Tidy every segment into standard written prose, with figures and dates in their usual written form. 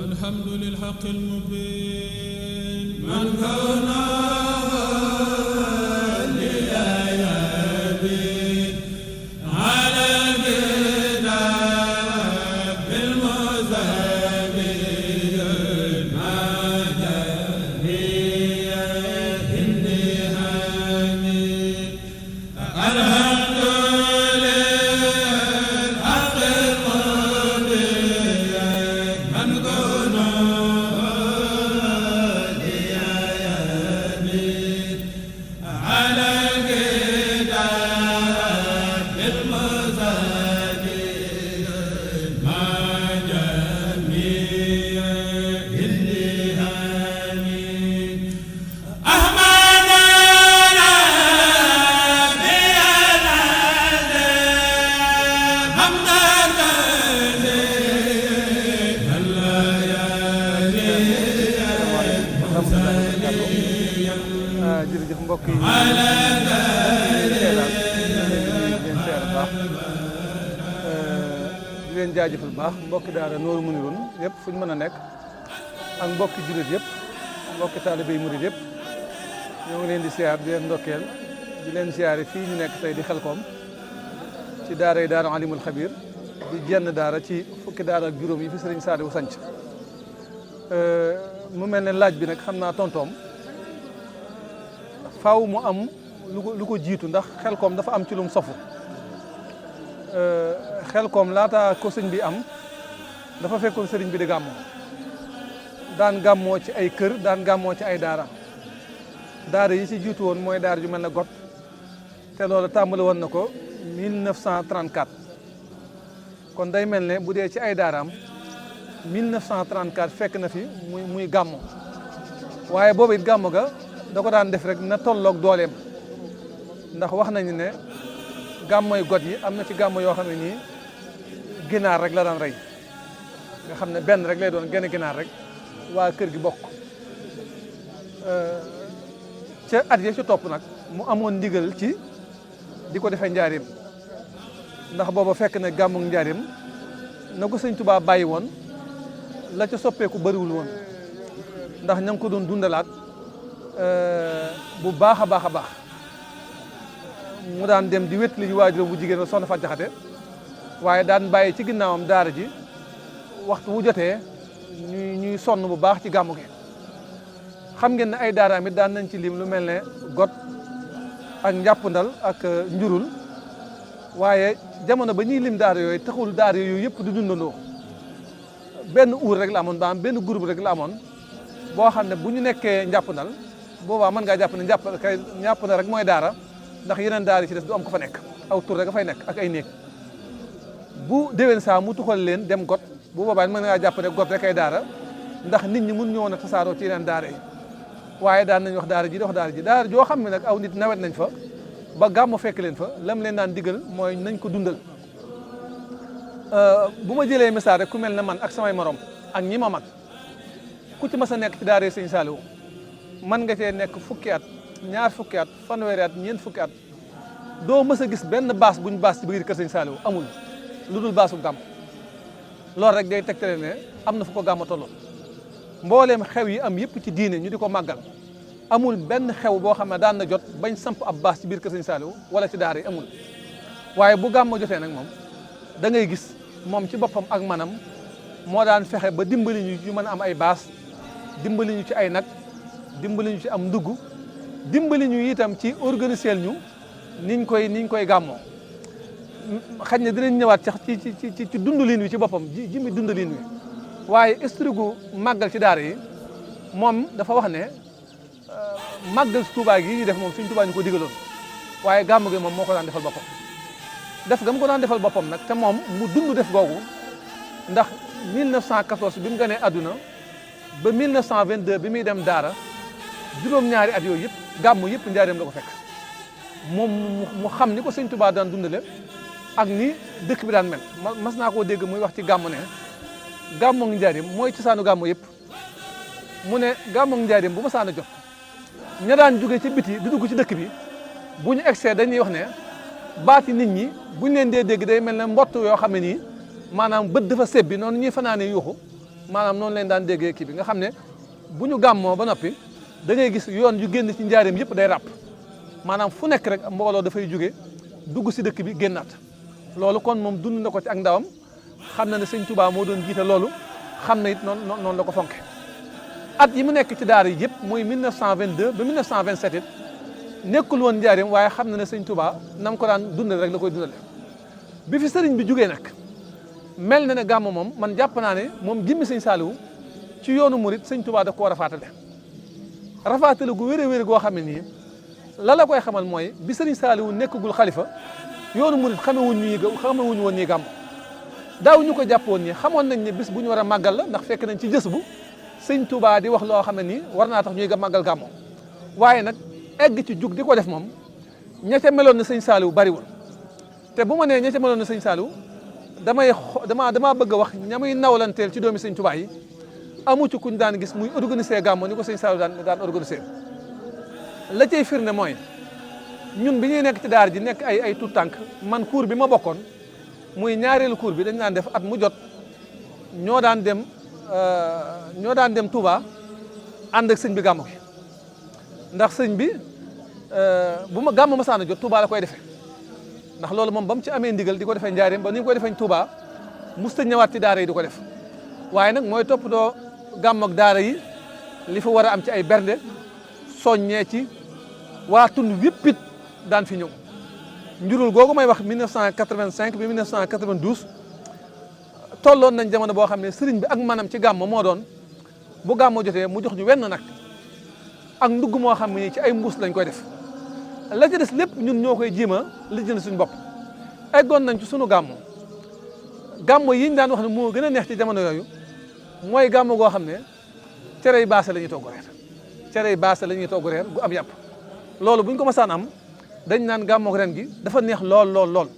الحمد للحق المبين من كان لآياته على الكتاب المزامين ما جميع النهام الحمد للحق المبين من كان على الكتاب المزامين ما جميع النهام أحمدنا بينا حمدا jërëjëf mbokk yi di leen jaajëfal baax mbokki daara Nooru Muniruun yëpp fu ñu mën a nekk ak mbokki jullit yëpp mbokki taalibe yi murid yëpp ñoo ngi leen di siyaar di leen ndokkeel di leen siyaare fii ñu nekk tey di Xelkom ci daara yi daara Alimul Xabiir di jenn daara ci fukki daara ak juróom yi fi Sëriñ Saaliwu sanc mu mel ne laaj bi nag xam naa tontoom faaw mu am lu ko jiitu ndax Xelkom dafa am ci lum sofu Xelkom laata ko sëñ bi am dafa fekkoon sëriñ bi di gàmmoo daan gàmmoo ci ay kër daan gàmmoo ci ay daara yi ci jiitu woon mooy daara ju mel ne Got te loolu tàmbali woon na ko 1934 kon day mel ne bu dee ci ay daaraam 1934 fekk na fi muy gàmmo waaye boobu it gàmmo ga da ko daan def rek na tolloog dooleem ndax wax nañu ne gàmmoy Got yi am na ci gàmmo yoo xam ne nii ginaar rek la daan rey nga xam ne benn rek lay doon genn ginaar rek waa kër gi bokk ca at ya ci topp nag mu amoon ndigal ci di ko defee njaarim ndax booba fekk na gàmmug njaarim na ko sëñ Tuubaa bàyyi woon la ca soppeeku bëriwul woon ndax ña ngi ko doon dundalaat bu baax a baax a baax mu daan dem di wét li ñu waajuram bu jigéen soxna Fatou Jaxate waaye daan bàyyi ci ginnaawam daara ji waxtu wu jotee ñuy sonn bu baax ci gàmmu gi xam ngeen ne ay daaraam it daan nañ ci lim lu mel ne Got ak Njàppandal ak Njurul waaye jamono ba ñuy lim daara yooyu taxul daara yooyu yëpp di dundandoo benn uur rek la amoon ba am benn groupe rek la amoon boo xam ne bu ñu nekkee Njàppandal boobaa mën ngaa jàpp ne Njàppandal rek mooy daara ndax yeneen daara yi ci des du am ko fa nekk aw tur rek a fay nekk ak ay néeg bu déwén saa mu tuxal leen dem Got bu boobaa mën ngaa jàpp ne Got rek ay daara ndax nit ñi mun ñëwoon a tasaaroo ci yeneen daara yi waaye daan nañ wax daara ji di wax daara ji daara joo xam ne nag aw nit nawet nañ fa ba gàmmu fekk leen fa lam leen daan digal mooy nañ ko dundal bu ma jëlee message rek ku mel ne man ak samay morom ak ñi ma mag ku ci mas a nekk ci daara Sëñ Saaliwu man nga cee nekk fukki at ñaar fukki at fanweeri at ñeent fukki at doo mës a gis benn baas buñ baas ci biir kër Sëñ Saaliwu amul lu dul baasu gàmm loolu rek day tegtale ne am na fu ko gàmm tolloo mbooleem xew yi am yëpp ci diine ñu di ko màggal amul benn xew boo xam ne daan na jot bañ samp ab baas ci biir kër Sëñ Saaliwu wala ci daara yi amul waaye bu gàmmo jotee nag moom da ngay gis moom ci boppam ak manam moo daan fexe ba dimbali ñu mën a am ay baas dimbali ñu ci ay nag dimbali ñu ci am ndugg dimbali ñu itam ci organiser ñu niñ koy gàmmoo xaj na dinañ ñëwaat ci dundalin wi ci boppam jimi dundalin wi waaye historique màggal ci daara yi moom dafa wax ne màggal Tuubaa gi ñu def moom Sëñ Tuubaa ñu ko digaloon waaye gàmm gi moom moo ko daan defal boppam def ga mu ko daan defal boppam nag te moom mu dund def googu ndax 1914 bi mu ganee àdduna ba 1922 bi muy dem daara juróom-ñaari at yooyu yëpp gàmm yëpp njaareem la ko fekk moom mu xam ni ko Sëñ Tuubaa daan dundale ak ni dëkk bi daan mel mas naa koo dégg muy wax ci gàmm ne gàmmu njaareem mooy cosaanu gàmm yëpp mu ne gàmmu njaareem bu ma saan a jot ña daan jóge ci biti di dugg ci dëkk bi bu ñu egsee dañuy wax ne baati nit ñi buñ leen dee dégg day mel ne mbott yoo xam ne nii maanaam bët dafa sebbi noonu ñuy fanaane yuuxu maanaam noonu leen daan déggee kii bi nga xam ne bu ñu gàmmoo ba noppi da ngay gis yoon yu génn ci njaareem yëpp day ràpp maanaam fu nekk rek mbooloo dafay jóge dugg si dëkk bi génnaat loolu kon moom dund na ko ci ak ndawam xam na ne sëñ Touba moo doon jiite loolu xam na it noonu la ko fonke at yi mu nekk ci daara yi yëpp muy 1922 ba 1927 it nekkul woon njaareem waaye xam na ne sëñ Touba nam ko daan dundal rek la koy dundale bi fi sëriñ bi jógee nag mel na ne gàmm moom man jàpp naa ne moom jimmi sëñ Saliou ci yoonu murit sëñ Touba da koo rafaatale gu wér goo xam ne nii la koy xamal mooy bi sëriñ Saliou nekkagul xalifa yoonu murit xamewuñu woon nii gàmm daaw ñu ko jàppoon nii xamoon nañ ne bis bu ñu war a màggal la ndax fekk nañ ci jës bu sëñ Touba di wax loo xam ne nii war naa tax ñuy màggal gàmmo waaye nag egg ci jug di ko def moom ña ca meloon na sëñ Saliou bariwul te bu ma nee ña ca meloon na sëñ Saliou damaa bëgg a wax ña muy nawlanteel ci doomi sëñ Touba yi amu ci kuñ daan gis muy organiser gàmmo ni ko sëñ Saliou daan organiser la cay firnde mooy ñun bi ñuy nekk ci daar ji nekk ay tout tànk man cours bi ma bokkoon muy ñaareelu cours bi dañ daan def at mu jot ñoo daan dem Touba ànd ak sëñ bi gàmmo gi ndax sëñ bi bu ma gàmmo masaana jot Touba la koy defee ndax loolu moom ba mu ci amee ndigal di ko defee njaareem ba ni mu koy defee Touba musta ñëwaat ci daara yi di ko def waaye nag mooy toppatoo gàmm ak daara yi li fa war a am ci ay bernde soññee ci waa tund wéppit daan fi ñëw njurul googu may wax 1985 bi 1992 tolloon nañ jamono boo xam ne sëriñ bi ak manam ci gàmm moo doon bu gàmmo jotee mu jox ñu wenn nag ak ndugg moo xam ne ci ay mbuus lañ koy def la ca des lépp ñun ñoo koy jéem a lijjanti suñu bopp eggoon nañ ci sunu gàmmo yi ñu daan wax ne moo gën a neex ci jamono yooyu mooy gàmmo goo xam ne cerey baase la ñuy togg reer cerey baase la ñuy togg reer gu am yàpp loolu buñ ko masaan am dañ naan gàmmo ren gi dafa neex lool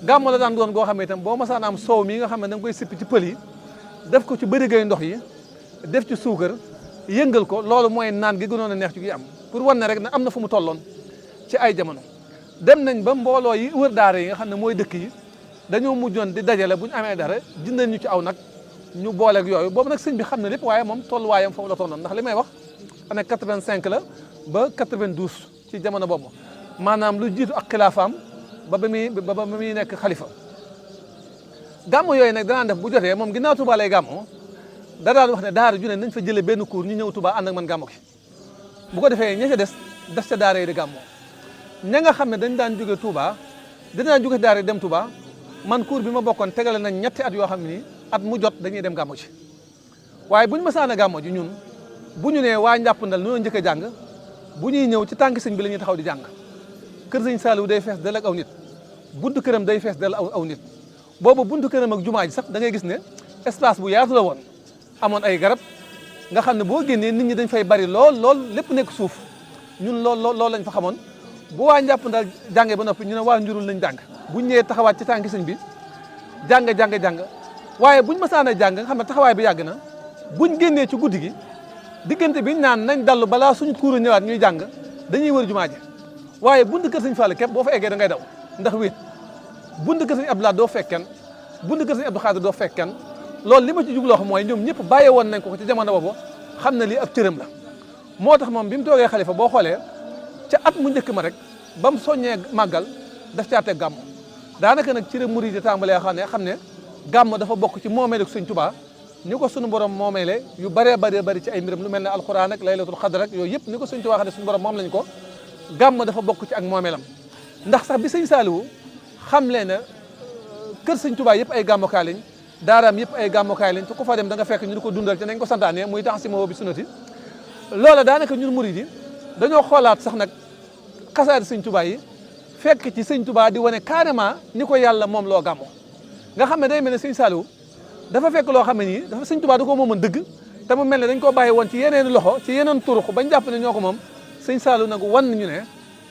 gàmmo la daan doon goo xam ne itam boo masaan am soow mi nga xam ne da nga koy sippi ci pël yi def ko ci bërigay ndox yi def ci suukar yëngal ko loolu mooy naan gi gënoon a neex ci gi am pour wan ne rek ne am na fu mu tolloon ci ay jamono dem nañ ba mbooloo yi wër daara yi nga xam ne mooy dëkk yi dañoo mujjoon di dajale bu ñu amee dara jëndal ñu ci aw nag ñu booleeg yooyu boobu nag sëñ bi xam ne lépp waaye moom tolluwaayam foofu la tolloon ndax li may wax année 85 la ba 92 ci jamono boobu maanaam lu jiitu ak xilaafaam ba muy nekk xalifa gàmmo yooyu nag danaan def bu jotee moom ginnaaw Touba lay gàmmo da daan wax ne daara ju ne nañ fa jëlee benn cours ñu ñëw Touba ànd ak man gàmmo ki bu ko defee ña ca des ca daara yi di gàmmo ña nga xam ne dañ daan jóge Touba dañ jóge daara yi dem Touba man cours bi ma bokkoon tegale nañ ñetti at yoo xam ne nii at mu jot dañuy dem gàmmo ci waaye buñu mësaan a gàmmo ji ñun bu ñu nee waa njàppandal ñoo njëkk a jàng bu ñuy ñëw ci tànk sëñ bi la ñuy taxaw di jàng kër sëñ Saliou day fees del ak aw nit buntu këram day fees del aw nit boobu buntu këram ak jumaa ji sax da ngay gis ne espace bu yaatu la woon amoon ay garab nga xam ne boo génnee nit ñi dañ fay bari lool lépp nekk suuf ñun loolu lañ fa xamoon bu waa njàppandal jàngee ba noppi ñu ne waa njurul lañ jàng buñ ñëwee taxawaat ci tànki sëñ bi jàng waaye buñ masaan a jàng nga xam ne taxawaay bi yàgg na buñ génnee ci guddi gi diggante biñ naan nañ dallu balaa suñu kuuru ñëwaat ñuy jàng dañuy wër jumaa ji waaye buntu kër sëñ Fall képp boo fa eggee da ngay daw ndax wéet buntu kër sëñ Abdoulaye doo fekk kenn buntu kër sëñ Abdou Khadir doo fekk kenn loolu li ma ci jubloo xam mooy ñoom ñëpp bàyyee woon nañ ko ci jamono boobu xam na lii ab cëram la moo tax moom bi mu toogee xalifa boo xoolee ca at mu njëkk ma rek ba mu soññee màggal daf caa teg gàmmu daanaka nag ci murid yi tàmbalee xam ne gàmm dafa bokk ci moomeelu sëñ Tuubaa ni ko suñu borom moomeele yu bari ci ay mbiram lu mel ne alxuraan ak laylatul xadr ak yooyu yëpp ni ko sëñ Tuubaa xam ne suñu borom moom lañ ko gàmm dafa bokk ci ak moomeelam ndax sax bi sëñ Saaliwu xam leen ne kër sëñ Tuubaa yëpp ay gàmmukaay lañ daaraam yëpp ay gàmmukaay lañ te ku fa dem da nga fekk ñu di ko dundal te nañ ko santaane muy tax si moo bi sunati loola daanaka ñun murid yi dañoo xoolaat sax nag xasaari sëñ Tuubaa yi fekk ci sëñ Tuubaa di wane carrément ni ko yàlla moom loo gàmmo nga xam ne day mel ne sëñ Saaliwu dafa fekk loo xam ne nii dafa sëñ Tuubaa da ko moomoon dëgg te mu mel ne dañ koo bàyyi woon ci yeneen loxo ci yeneen turux bañ jàpp ne ñoo ko moom sëñ Saaliwu nag wan ñu ne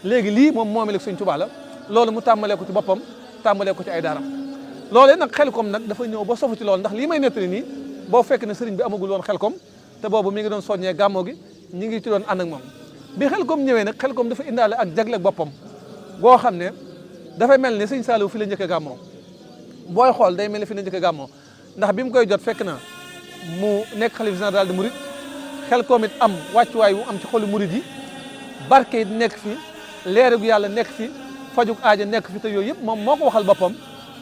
léegi lii moom moomeel ak sëñ Tuubaa la loolu mu tàmbalee ko ci boppam tàmbalee ko ci ay daaram loolee nag xelkom nag dafa ñëw ba sofu ci loolu ndax lii may nettali nii boo fekk ne sëriñ bi amagul woon xelkom te boobu mi ngi doon soññee gàmmoo gi ñi ngi ci doon ànd ak moom bi xelkom ñëwee nag xelkom dafa indaale ak jagle boppam goo xam ne dafay mel ne sëñ Saaliwu fi la njëkk a gàmmoo booy xool day mel ne fi la njëkk a gàmmoo ndax bi mu koy jot fekk na mu nekk xalif général de Mouride Xelkom it am wàccuwaay wu am ci xolu Mouride yi barke it nekk fi leer gu yàlla nekk fi fajuk aaja nekk fi te yooyu yëpp moom moo ko waxal boppam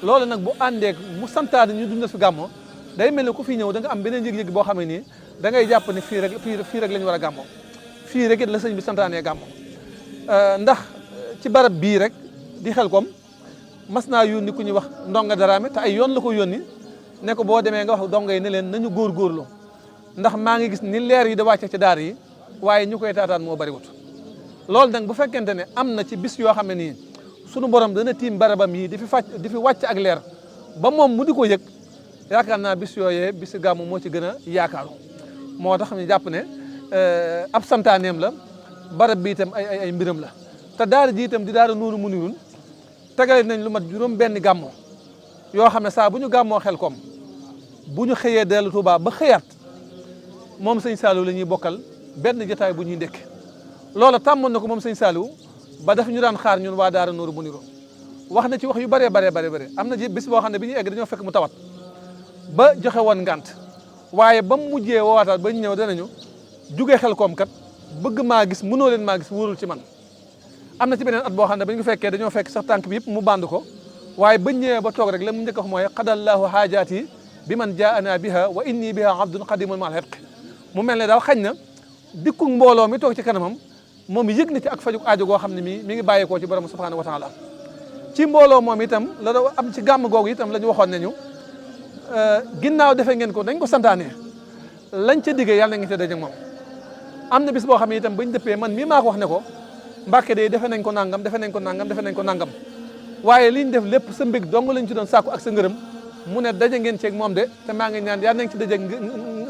loolu nag bu àndeek mu santaane ñu dundal fi gàmmo day mel ne ku fi ñëw da nga am beneen yëg-yëg boo xam ne nii da ngay jàpp ne fii rek la ñu war a gàmmoo fii rek it la sëñ bi santaanee gàmmo ndax ci barab bii rek di Xelkom mas naa yónni ku ñuy wax ndonga daraame te ay yoon la ko yónni ne ko boo demee nga wax donga yi ne leen nañu góorgóorlu ndax maa ngi gis ni leer yi da wàcce ci daar yi waaye ñu koy taataan moo bariwut loolu nag bu fekkente ne am na ci bis yoo xam ne nii sunu borom dana tiim barabam yi di fi wàcc ak leer ba moom mu di ko yëg yaakaar naa bis yooyee bis gàmmu moo ci gën a yaakaaru moo tax ñu jàpp ne ab santaaneem la barab bi itam ay mbiram la te daara ji itam di daara Nuuru Munirun tegale nañ lu mat juróom benn gàmmo yoo xam ne saa bu ñu gàmmoo Xelkom bu ñu xëyee dellu Tuubaa ba xëyaat moom sëñ Saliou la ñuy bokkal benn jotaay bu ñuy ndekk loola tàmmoon na ko moom sëñ Saliou ba daf ñu daan xaar ñun waa daara Nuuru Munirun wax na ci wax yu bëree bare am na bis boo xam ne bi ñuy egg dañoo fekk mu tawat ba joxe woon ngant waaye ba mu mujjee woowaataat ba ñu ñëw danañu jugee Xelkom kat bëgg maa gis mënoo leen maa gis wóorul ci man am na ci beneen at boo xam ne ba ñu ko fekkee dañoo fekk sax tànk bi yëpp mu band ko waaye bañ ñëwee ba toog rek la mu njëkk a wax mooy xadallahu haajaati bi man jaana biha wa inni biha abdun xadimun mal xetq mu mel ne daal xañ na dikku mbooloo mi toog ci kanamam moom yëg na ci ak fajuk aajo goo xam ne mi ngi bàyyeekoo ci borom subhanahu wa taala ci mbooloo moom itam la am ci gàmm googu itam la ñu waxoon nañu ginnaaw defe ngeen ko dañ ko santaane lañ ca diggee yàlla na ngeen ca daje ak moom am na bis boo xam ne itam bañ dëppee man mii maa ko wax ne ko Mbàkke de defe nañ ko nangam defe nañ ko nangam waaye liñ def lépp sa mbég dong lañ ci doon sàkku ak sa ngërëm mu ne daje ngeen ceeg moom de te maa ngi ñaan yàlla nañ ci daje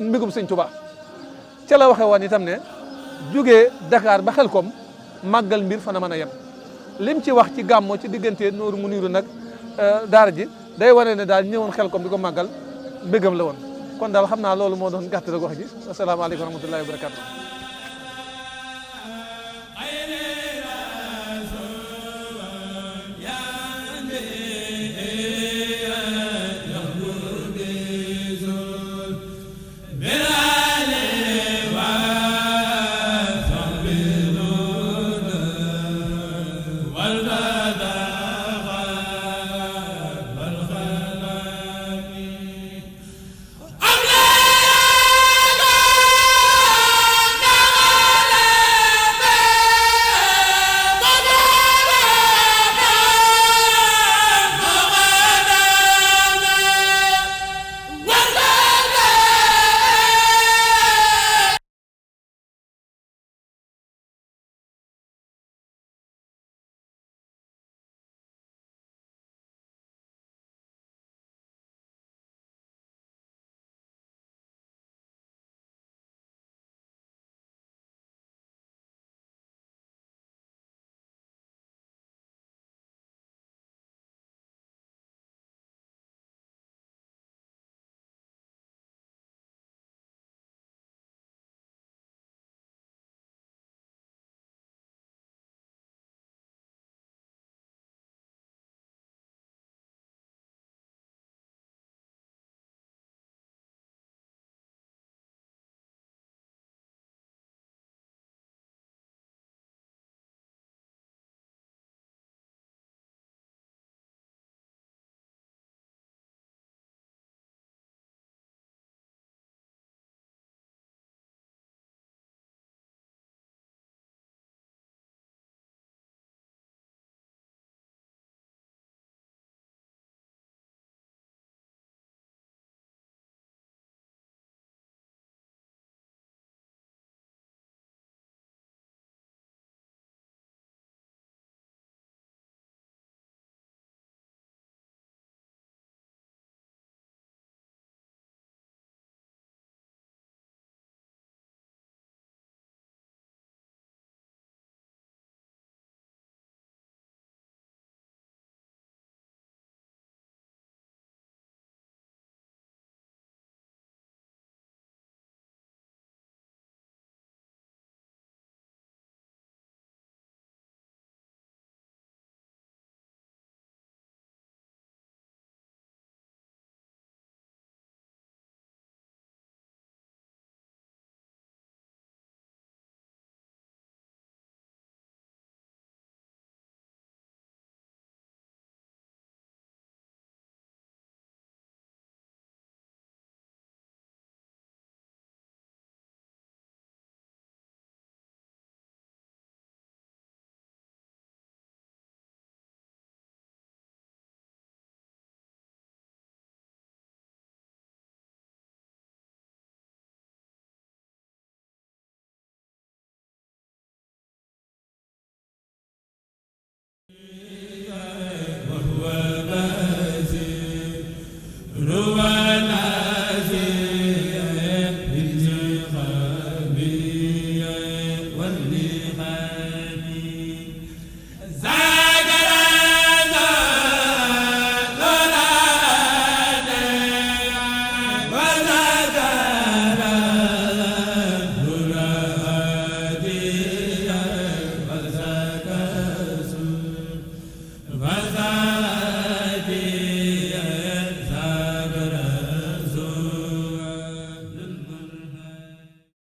mbégum sëñ Tuubaa ca la waxee woon itam ne jógee Dakar ba Xelkom màggal mbir fa na mën a yem lim ci wax ci gàmmo ci diggante Nuuru Muniru nag daara ji day wane ne daal ñëwoon Xelkom di ko màggal mbégam la woon kon daal xam naa loolu moo doon gàtt rek wax ji asalaamaaleykum wa rahmatullahi wa barakatu